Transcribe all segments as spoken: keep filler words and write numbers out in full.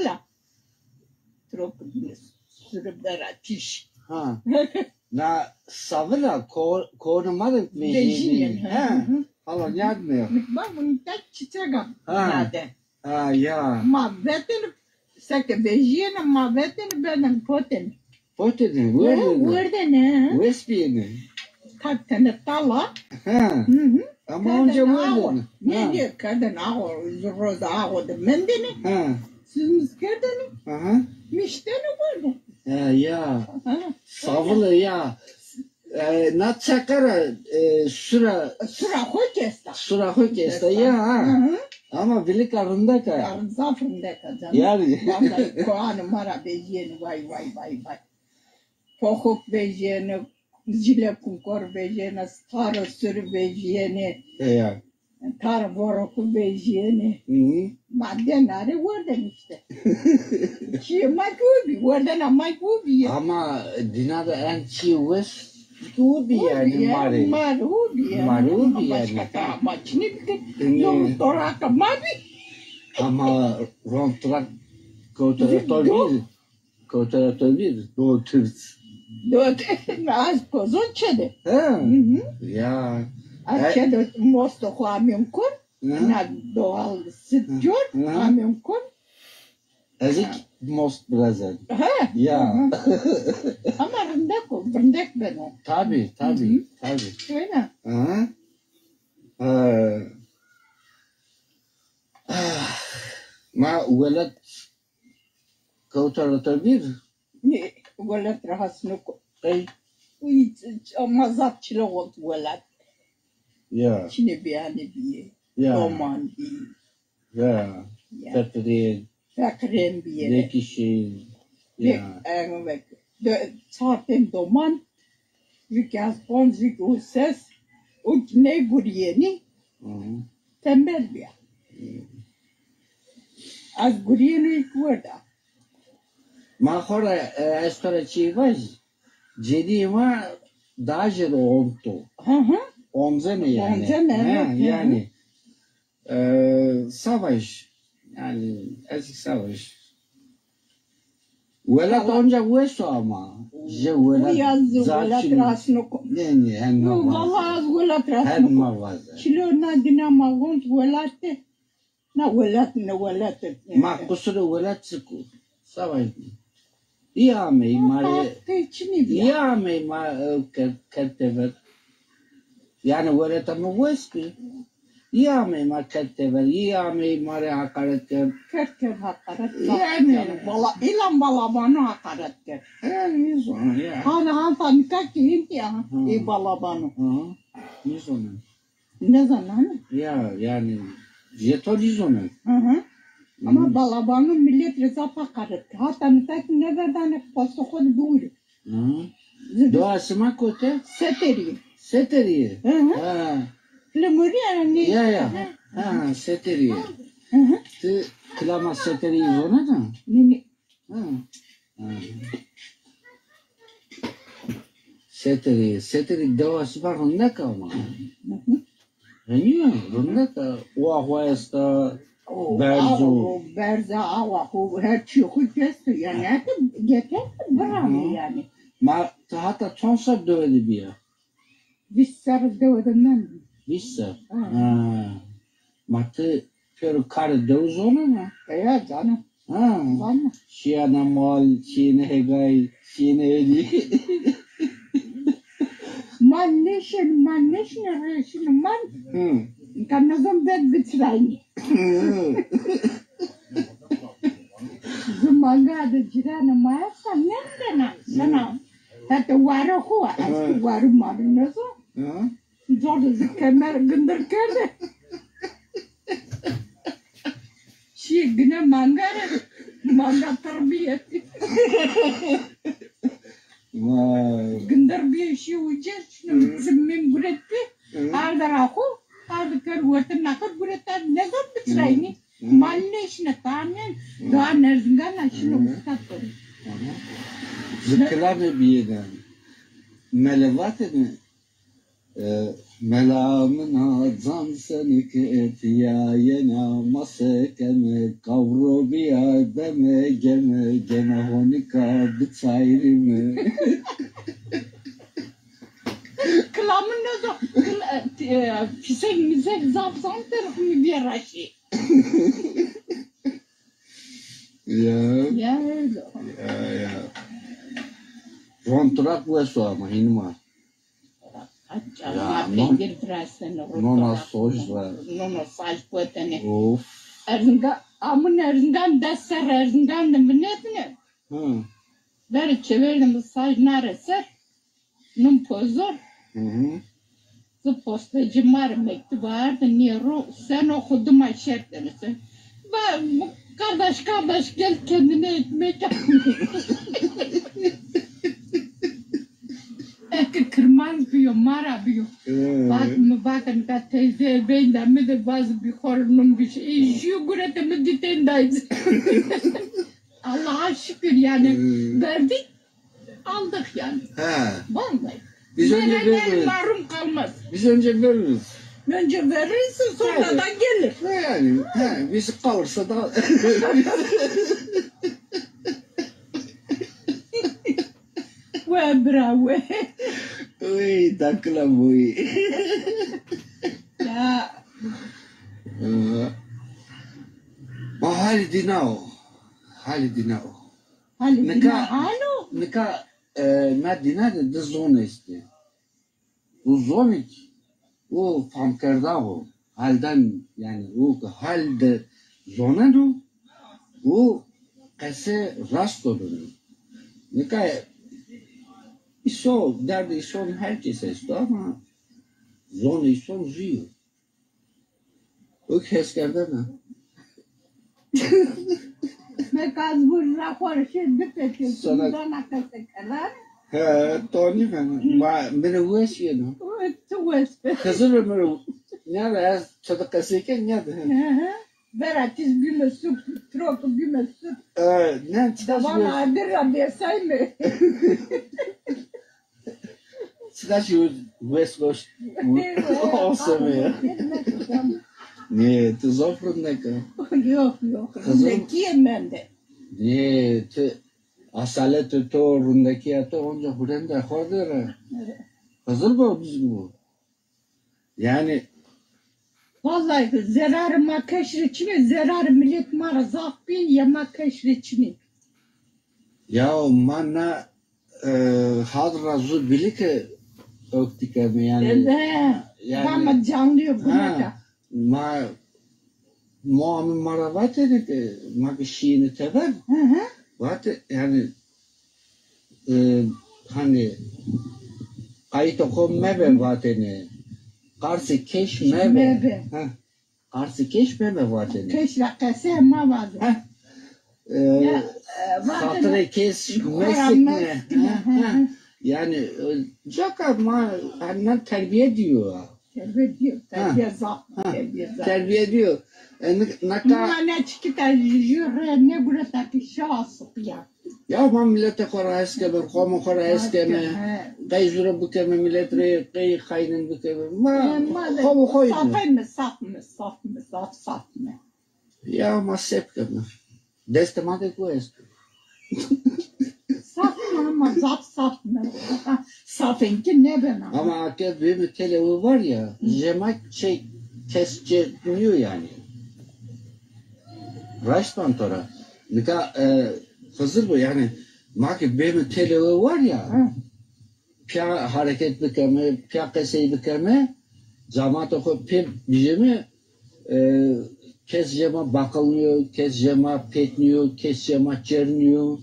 Savila. Trok sürüp vera tiş. Ha. Na savila ko-, konu ma de vejînên. Vejînên, ha, ha, ha. Hala nîyad mi? Bak, bunu tek çiçek. Ha. Nade. Ha, ya. Ma vetên, seke vejîyêne, ma vetên, berdên potên. Potêne, werdêne. Werdêne. Wes bîyêne. Tat tene tala. Ha. Hı hı. Ama onca werdêne. Ne diye, kerdên ağo, roza ağo de mendêne. Ha. Simiz kerdêne. Aha. Miştêne werdêne. Ha, ya. Ha. Savile ya. E, na çeqe ra, e, sura, sura xo ki esta. Sura xo ki esta, ya, ha. Hı hı. Ama vilika rindek a. Ya, zaf rindek a canım. Yani. Vallahi koanê ma ra vejîyêne, vay, vay, vay, vay. Poxuk vejîyêne, jîle kunkor vejîyêne, taro suri vejîyêne. E, ya. Taro voroku vejîyêne. Hı hı. Ma denarê werdên îşte. Çîyê ma ki o bî, werdena ma ki o bî ya. Ama dina de en çîyê wes ki o bî yani, ma rê. Ma rê o bî yani. Ma rê o bî yani. Başka ta ma çinê bikir. Hı. Yolu toraka ma bî. Ama ron trak kewte ra to bîr. Kewte ra to bîr, do tirs. Do tirs, az kozon çede. He. Hı hı. Ya. Az çede mosto xo amên kon. Hı. Na doğal süt cor, hı hı, amên kon. Ez ki most biraz ez. He. Ya. Hı hı. Ama rindek o, rindek beno. Tabi, tabi, hı hı, tabi. Öyle. Hı hı. Ee, ah, ma welat kewta ra to bîr? Nê, welat ra has niko. Qey? Uy, ama zaf çilo ot welat. Ya. Çinê bîyanê bîyê. Ya. Doman bî. Ya. Ya. Feqirên. Feqirên bîyêne. Vekişî. Ya. Vek-, e, vek-, de-, çar tên doman. Jû ki ez ponc, jû ki u ses, û nêgurîyenî, hı, tembel bîya. Hı. Ez gurîyeno î ki werda. Ma xo ra, e, ez to ra çî vaj, cenîyê ma daha jêde omto. Hı hı. Omzene yani. Omzene, ha, evet, hı hı, yani. E, savaş. Yani, ez savaş. Welat onca wes o ama. Je welat, welat rast niko. Ne, ne, hen ma vaze. Vallahi az welat rast niko. Hen ma vaze. Çilo na dina ma vont welat de. Na welat, ne welat de. Ma qusurê welat çik o? Savaş. Î amey ma rê. Î amey ma, e, ke-, kerd tever. Yani welata mi wes bi. Î amey ma kerd tever. Î amey ma rê haqaret kerd. Kerd kerd haqaret. Yani. Vala, îlan balabano haqaret kerd. E, nîzona ya. Hana hata nika ki hintî ya. Hı. Î balabano. Hı. Nîzona. Nêzaneno. Ya, yani, jeto nîzoneno. Hı hı. Ama balabano milet rê zaf haqaret. Hata nika ki nêverdanê posto xo de biwirê. Hı. Dowa sima kote? Seterî. Seterî. Hı hı. Ha. Limurî yanî. Ya, ya. Hı. Ha, Seterî. Hı hı. Ti kilama Seterî zonena? Nê, nê. Ha. Ha. Seterî, Seterî dewa sima rindek ama. Hı hı. Henî rindek a. Owa xo esta, berz o. Berz a, awa xo, her çî xo esto. Yani, heta gete biramê yani. Ma ti hata çond serr dewe de bîya? Vîst serr dewe de mend. Vîst serr? Ha. Ha. Ma ti pêro karê dewe zonena? Eya, zana. Ha. Zana. Şîyena mal, şîyena hêgay, şîyena elî. Mal nêşên, mal nêşine, rêşine mal. Hı. Ka nizam bed biçiraynî. Hı. Zimanga de cîranê ma esta, nêmdena. Hı. Sana. Heta ware xo, ez ki ware mare nêzon. Hı. Zor de zî kemer gindir kerde. Şî gine manga rê, manga tir bîye. Vay. Gindir bîye şî uca, şino zimên guret bî. Hı. Arde ra xo, arde kerd wertê naqir guret, arde nêzon biçiraynî. Hı. Mal nêşine, tamên. Hı. Dowa Erzingan a şino usta kerd. Hı. Zî kilamê bîyêne. Mele vatêne. E, mela min a can senik etîya yena ma sekeme kavro bîya deme Ya. Ya öyle. Ya, ya. Ronturak wes o ama, hînî ma. Aç, ya, ma non-, peynir virasene, nona ronturak soj ra. Nona saj kotene. Of. Erzingan, amın Erzingan, des serr Erzingan de minetine. Hı. Verê çêverdê mi saj nare ser, num pozor. Hı hı. Zi postacı ma rê mektub ardi, nê ro, seno xo dima şertene se. Va, kardeş, kardeş, gel kendine ekmek al. Eke kirmanc biyo, mara biyo. Hı. Bak, mi bak, nika teyze beynda mi de bazı bir xor num bir şey. E, jü gurete mi diten daydı. Allah'a şükür yani. Hmm. Verdik, aldık yani. He. Vallahi. Biz önce veririz. Mahrum kalmaz. Biz önce veririz. Önce verirsin, sonra da gelir. He yani, he, biz kalırsa da we bravo. Uy, dakila boy. Ya. Ee, ma halî dîna o. Halî dîna o. Halî nika, dîna hal o? Nika, e, na dîna de di zon estê. O zonik, o famkerda o. Halden, yani o ki hal de zoneno, o qese rast o beno. Nika iso, derdê ison her kes esto ama zonê ison rî yo. O ki hes kerdena. Mekaz bu ra xo rê şê bipetê, sana dana qese kerdan. He, to nîfena. Ma, mi rê wes yeno. Tu wes be. Xizir mi rê, nîya de ez to de qesey ke, nîya de. Hı hı. Vera tiz bîme suk, trok bîme suk. E, ne, çitas. Devam adir ra bêsayme. Çitas wes goş. Olsun ya. Ne, tu zaf rindek a. Yok, yok. Kızım. Rindekîye mende. Ne, tu asaletê to, rindekîya to onca hurende xo de ra. Evet. Xizir bo, bizim bu. Yani. Vallahi zerarê ma keş rê çinê, zerarê milet ma ra zaf bîn, ya ma keş rê çinê. Ya ma na, e, had ra zu bilike ewk dikeme yani. Evet. Yani, ama canlı yok, ha, bunlar da. Ma, moa mi ma ra vatêne ke ma ki şîyêne teber. Hı hı. Vate, yani, e, hani, qayîtê xo mebe vatêne. Qarsê keş mebe. Mebe. Ha. Qarsê keş mebe vatêne. Keş ra qese ma vaze. Ha. E, ya, e, xatirê kes mesikne. Ha, ha. Yani, e, caka ma, hani, terbîye dîyo. Terbiye diyor, terbiye zaf, terbiye zaf. Terbiye diyor. E, n-, naka. Ma ne çikita jüre, ne gureta ki şa sıkıya. Ya ma milete xo ra hes keme, qomê xo ra hes keme. He. Qey zure bikeme, milet rê qey xaynin bikeme. Ma, e, ma de qomê xo yî. Safê mi, saf mi, saf mi, zaf saf mi. Ya ma se bikeme. Destê ma de ku esto. Saf mi ama zaf saf mi. Safên ki nêbena. Ama ake bême têlewe var ya, jê ma çê kes çê nîyo yani. Raşt van to ra. Nika, e, Xizir bo yani, ma ki bême têlewe var ya. Hı. Pîya hereket bikeme, pîya qesey bikeme, camatê xo pê bijeme, e, kes jê ma baqilnîyo, kes jê ma pêtnîyo, kes jê ma çernîyo.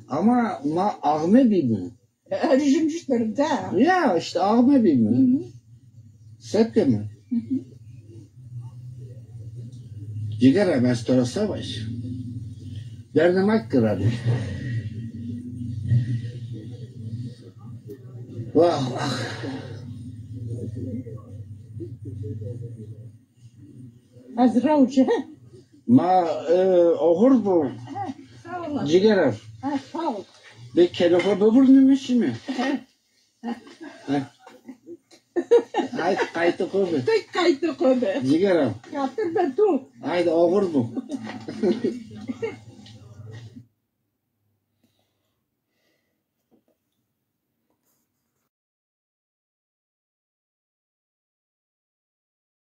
Ama ma axme bîme. Erjimciktir de. Ya, işte axme bîme. Hı hı. Se bikeme. Hı hı. Cigera, ben sana savaş. Derdime kırarım. Vah, vah. Ez rewce. Ma, e, oxir bu. He, sağ ol. Cigera. He, sağ ol. Bir kere bıbırını mı şimdi? He. Haydi qaytê xo be. Tek qaytê xo be. Cigera. Xatir be tu. Haydi oxir bu.